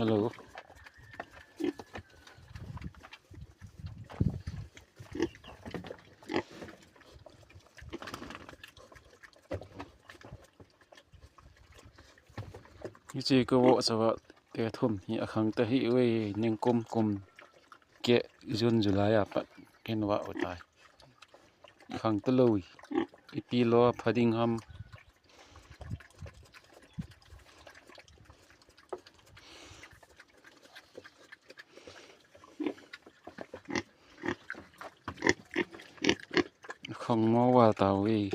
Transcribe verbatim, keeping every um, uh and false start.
Hello. Hichi ka voh sava te thum hi a khang ta hi ui, ningkum kum ke June July a pat ken va u tai. Khang ta lou i pi lo pha ding ham. Khang mo wa ta ui.